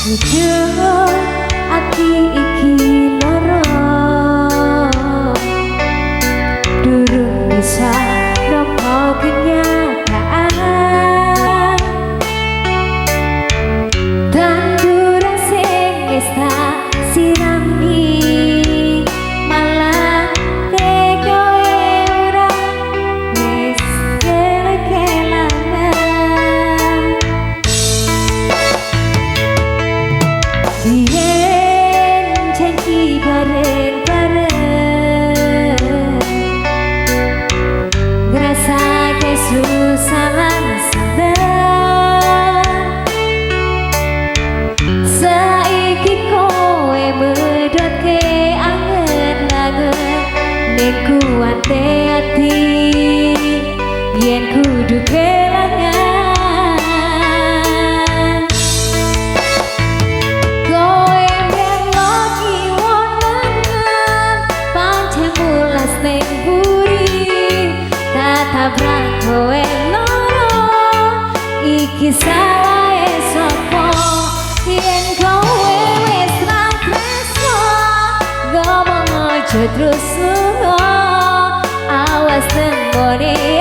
Jujur ati iki lara, durung bisa nampa kenyataan. Tanduran sing wis tak sirami malah kowe ora wis kelangan. Biyen janji bareng-bareng, ngrasake susah lan seneng. Saiki kowe medhotke angen-angen ning kuwate ati yen kudu kelangan. Kowe melu kiwonan, pancen mulas ning buri, tak tabrak kowe loro, iki salahe sapa? Yen kowe wis ra tresno, ngomong aja terus lunga, awas nemoni.